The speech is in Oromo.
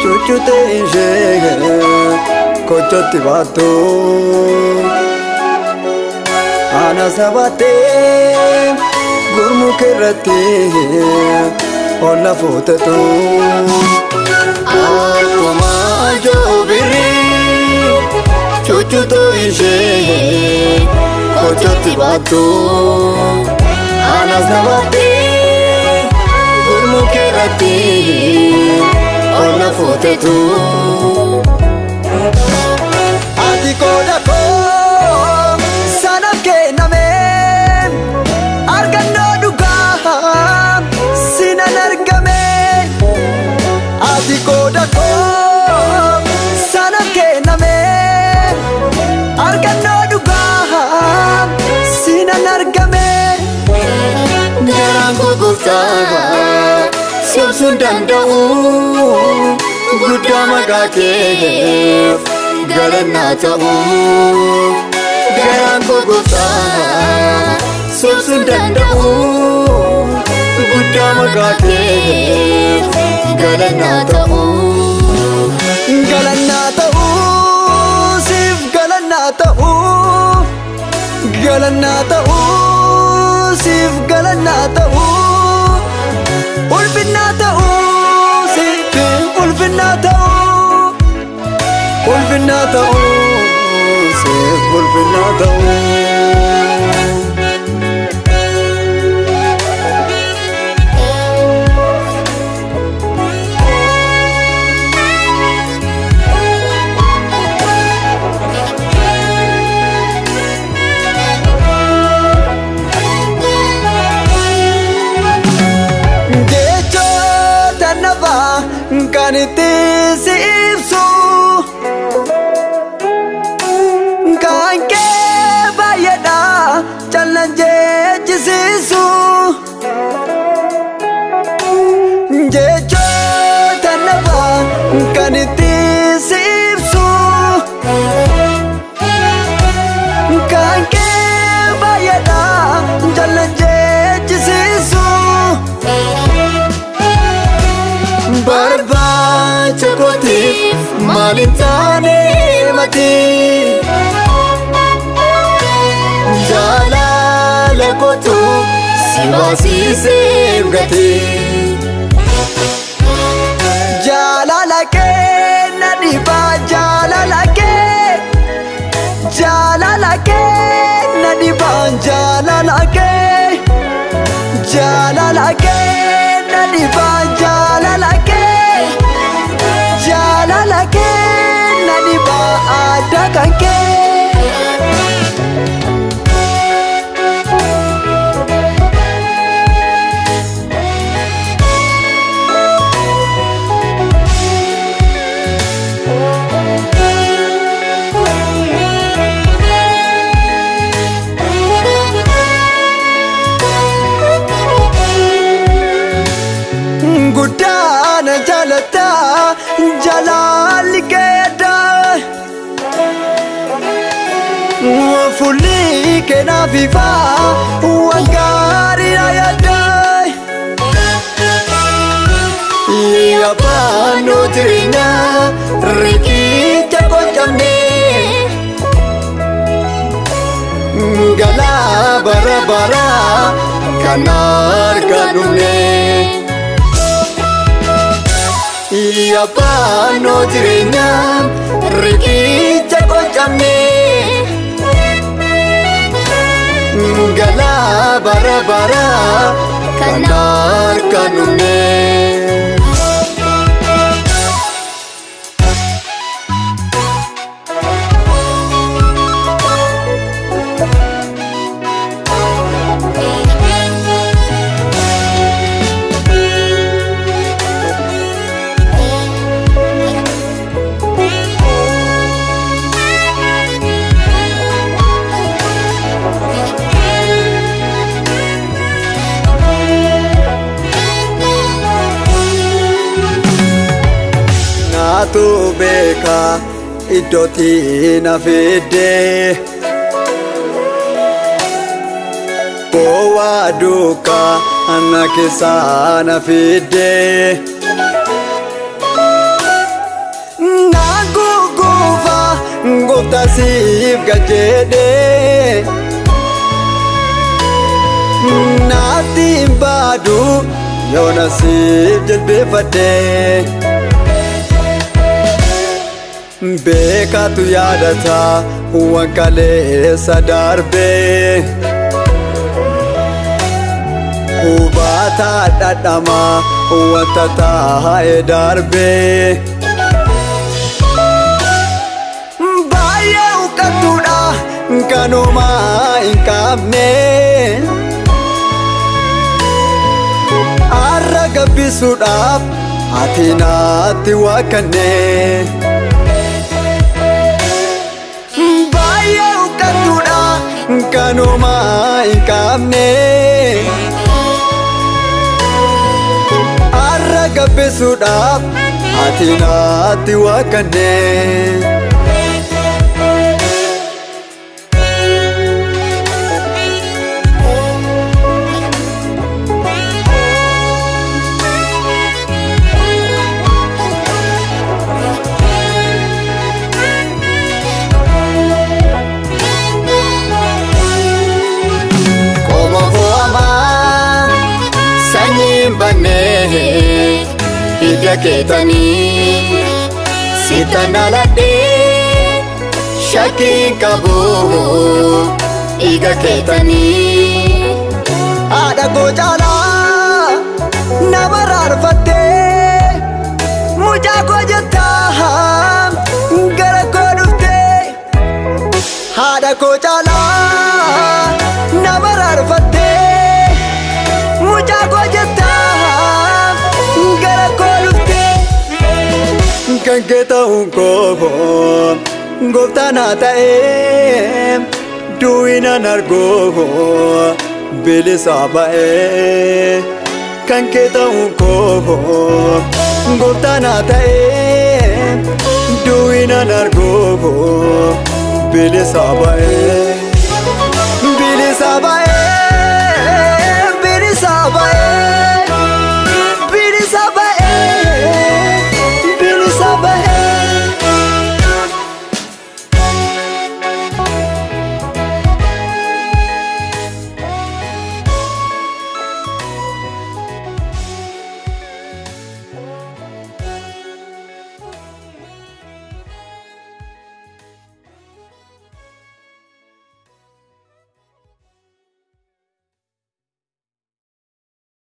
Cuccutee ishee kochotti baattu. Ana sabattee gurmuu keerratti ol na fuutetu. Akkuma joobirri cuccutuu ishee kochotti baattu. Ana sabattee gurmuu keerratti ol na fuutetu. Ati qooda koo sanaaf kenname argannoo dhugaa sinan argame. Ati qooda koo sanaaf kenname argannoo dhugaa sinan argame. Garaan koo gooftaa sobsuun danda'u guddaa maqaa keef galannaa ta'u. Garaan koo gooftaa sobsuun danda'u guddaa maqaa keef galannaa ta'u. Galannaa ta'uu siif galannaa ta'uu galannaa ta'uu siif galannaa ta'uu ulfinnaa ta'uu siif ulfinnaa ta'uu ulfinnaa ta'uu siif ulfinnaa ta'uu. Jechoota nafaa kan itti si ibsu kan kee baay'eedha callan jechisiisu. Jechoota nafaa kan itti si ibsu kan kee baay'eedha callan jechisiisu. Barbaacha kootiif maaliin taane mati jaalala kootu si baasiseef gati. Jaalala kee na dhibaa jaalala kee jaalala kee na dhibaa jaalala kee jaalala kee na dhibaa jaalala kee jaalala kee na dhibaa adda kan kee. Guddaana jaalataa jaalalli keeddaa Fuulli keenaaf ifaa waan gaarii na yaaddaa. Yaabannoo jireenyaa riqicha qocamnee galaa bara baraa kan harka dhumnee. Yaabannoo jireenyaa riqicha qocamnee galaa bara baraa kan harka dhumnee. Naatu beeka iddootti na fidde. Bowwaa duukaa ana keessaa na fidde. Gooftaa siif gajeedhee naatti hin baadu yoona siif jilbeeffadhee. Beekatu yaadata waan kaleessa darbee. Hubataa dhadhama wanta taa'ee darbee. Baay'ee huqqattuudha kanuma hin qabne. Har'a gabbisuudhaaf ati naatti waaqanne. Baay'ee huqqattuudha kanuma hin qabne. Har'a gabbisuudhaaf ati naatti waaqanne. Qomo fo'amaa sanyiin bannee hidda keetanii sitan dhaladhee shakkiin qabu dhiiga keetanii. Haadha koo caalaa nama raarfattee mucaa koo jettaa gara koo dhuftee. Haadha koo caalaa nama raarfattee mucaa koo jettaa gara koo dhuftee. Kan kee ta'uun koo gooftaa naa ta'ee duwwinaan argoo bilisa ba'ee. Kan kee ta'uun koo gooftaa naa ta'ee duwwinaan argoo bilisa ba'ee.